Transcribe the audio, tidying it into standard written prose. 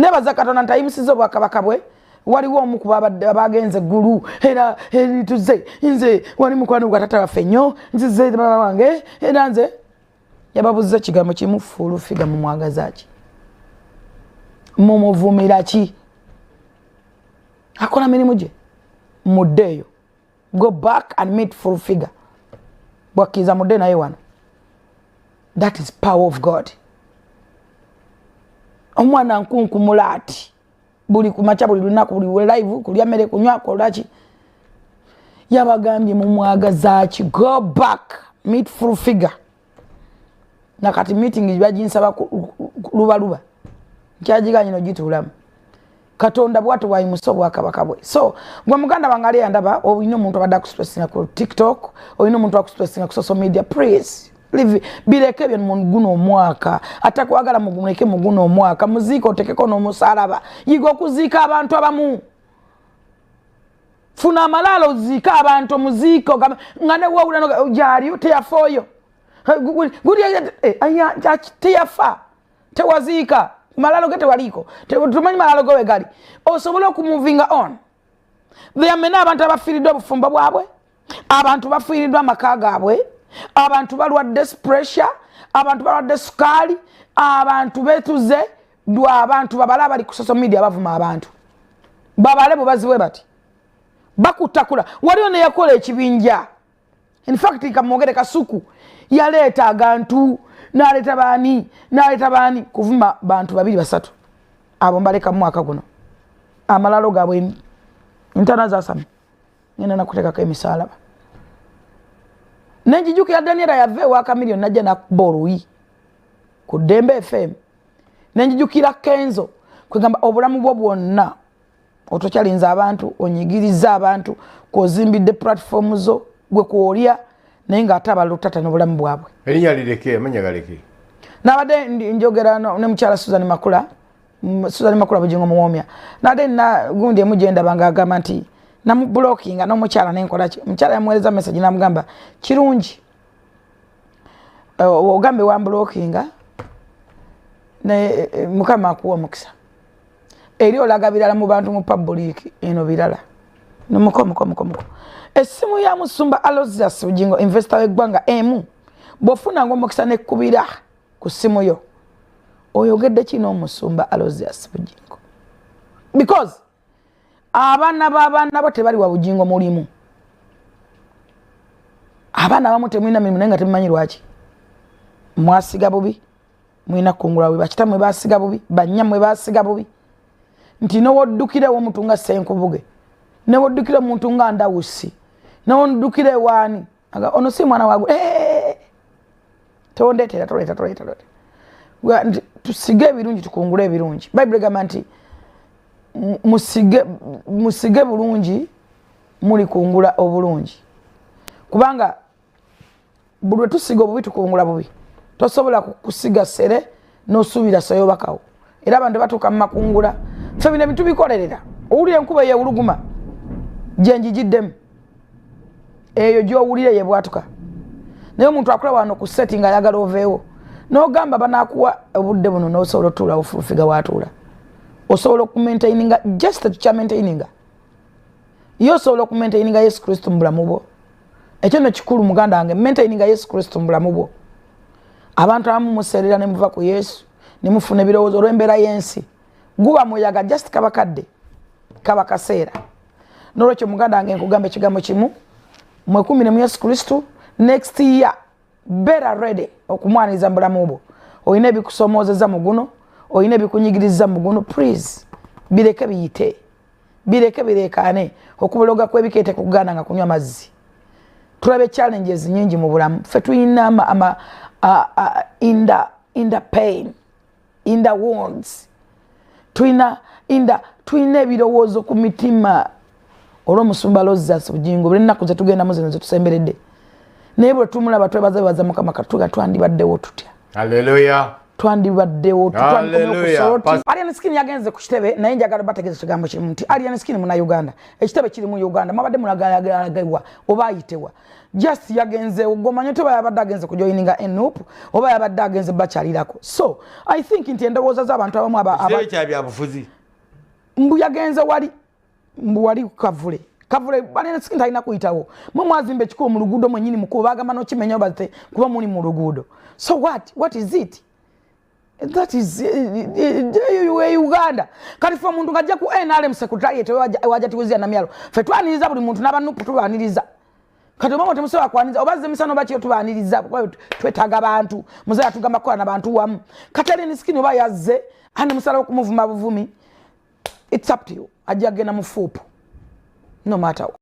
Nebaza Katonda nti ayimusiza obwakabaka bwe. Waliwo omu ku abagenze eggulu, era tuze nze wali mukwano gwa tata waffe nnyo, nzize baba wange, era nze yababuziza ekigambo kimu: "Full Figure mumwagaza ki? Mumuvumira ki? Akola mirimu gye." Muddeeyo, go back and meet Full Figure. Bwakkiriza mudde naye wano. That is power of God. Omwana nkunkumula ati buli kumakya, buli lunaku, buli live, kulya mmere, kunywa, kolaki. Yabagambye, "Mumwagaza ki?" Go back, meet Full Figure. Nakati meeting baginsaba lubaluba, nkyagiganye nogituulamu. Katonda bwati bwayimusa obwakabaka bwe. So gwe muganda wange ali yandaba, olina omuntu abadde akustressinga ku TikTok, olina omuntu akustressinga ku social media, please leave, bireke ebyo muguno omwaka. Atakwagala muguleke muguno omwaka. Muziika otekeko n'omusalaba. Yiga okuziika abantu abamu. Funa amalaalo, oziike abantu, omuziika nga newawula gyali teyafa oyo teyafa, tewaziika malalo ge, tewaliiko, tumanyi malalo ge wegali, osobole okumovinga on. There are many abantu abafiiriddwa obufumbo bwabwe, abantu bafiiriddwa amaka gaabwe, abantu balwadde pressure, abantu balwadde sukaali, abantu betuze lwa abantu. Babale abali ku social media bavuma abantu, babale bwebazibwe bati bakutakula. Waliwo neyakola ekibinja, infact kamwogere, Kasuku yaleeta agantu, naleeta baani, naleeta baani kuvuma bantu babiri basatu. Abo mbaleka mu mwaka guno, amalalo gaabwe ntana zasame, ngenda nakuteekako emisalaba. Nenjijukira Daniela yava ewa Kamiliyoni, najja nakuba oluyi ku Ddembe FM. Nenjijukira Kenzo. Kwegamba obulamu bwo bwonna otokyalinza abantu, onyigiriza abantu, kwozimbidde platform zo, gwe kwolya, naye ngaate abalala otata n'obulamu bwabwe. Erinnya lireke, amanya galeke. Nabadde njogera ne mukyala Susan Makula, Susan Makula Bugingo Muwomya. Nabadde nina gundi emu gyendaba ngaagamba nti namublockinga n'omukyala nenkolaki. Omukyala yamuweereza message namugamba, "Kirungi ogambe wamblockinga, ne Mukama akuwa omukisa. Eri olaga birala mu bantu, mu public eno birala." Nomuko muko muko muko. Essimu ya musumba Alozias Bugingo, investor w'eggwanga emu, bw'ofunanga omukisa nekkubira ku ssimu yo, oyogedde kino omusumba Alozias Bugingo, because abaana b'abaana bo tebali wa Bugingo mulimu. Abaana abamu temulina mirimu, naye nga temumanyi lwaki mwasiga bubi. Mulina kukungula bubi. Bakitammwe basiga bubi, bannyammwe basiga bubi, nti nowoddukira ew'omuntu nga Senkubuge, newoddukira omuntu nga Ndawusi, newoddukira ewaani, ono si mwana wagu tewondeetera, toleeta, toleeta, toleeta. Nti tusige ebirungi, tukungule ebirungi. Bayibuli egamba nti musige, musige bulungi, mulikungula obulungi, kubanga buli lwe tusiga obubi tukungula bubi. Tosobola kusiga sere n'osuubira soyobakawo. Era abantu batuuka mu makungula. Fe bino ebintu bikolerera. Owulira enkuba eyewuluguma gyenjigiddemu, eyo gyowulira yebwatuka, naye omuntu akula wano ku seti nga ayagala oveewo, n'ogamba banakuwa obudde buno, nosobola otuulawo. Full Figure watuula, osobola okumaintaininga, just tukyamaintaininga ye, osobola okumaintaininga Yesu Kristo mu bulamu bwo. Ekyo no kikulu, muganda wange, maintaininga Yesu Kristo mu bulamu bwo. Abantu abamu museerera ne muva ku Yesu, ne mufuna ebirowoozo olw'embeera y'ensi. Guba muyaga, just kaba kadde, kaba kaseera. Nolwekyo muganda wange, nkugamba ekigambo kimu: mwekumire mu Yesu Kristo. Next year better ready okumwaniriza mu bulamu bwo. Olina ebikusomoozeza mu guno, olina ebikunyigiriza mu guno, please bireke biyite, bireke bireekaane. Okubuloga kwebikeete kugaana nga kunywa mazzi. Tulabe challenges nyingi mu bulamu. Ffe tulina ama in the pain, in the wounds, tulina inda, tulina ebirowoozo ku mitima olw'omusumba Lozas Bugingo. Buli ennaku zetugendamu zino zetusemberedde, naye bwe tumulaba twebaza, bebaza Mukama. Katuga twandibaddewo tutya? Haleluya. Twandibaddewo. Hallelujah. Alien Skin yagenze ku kitebe, naye njagala bategeeza ekigambo kimu nti Alien Skin muna Uganda, ekitebe kiri mu Uganda. Mwabadde mulagalagibwa oba ayitewa? Just yagenze gomanya oba yabadde agenze kujoininga NUP oba yabadde agenze bakyalirako. So I think nti endowooza z'abantu abamu Ekitebe kya byabufuzi. Mbu yagenze wali, mbu wali kavule kavule. Alien Skin talina kuyitawo. Mwe mwazimba ekikubo mu luguudo mwennyini mukubo, bagamba nokimenya oba kuba muli mu luguudo. So what is it that is e Uganda? Kati fe omuntu ng'ajja ku NRM secretariat waja tiwuzia namyalo, fe twaniriza buli muntu, n'aba NUP tubaniriza. Kati oba temusobola kwaniriza oba zemisana oba kiyo, tubaniriza kuba twetaaga bantu. Muzeeyi atugamba kukola nabantu wamu. Kati Alien Skin oba yazze ane musalawo okumuvuma buvumi, it's up to you. Ajja genda mu fuupu no matter what.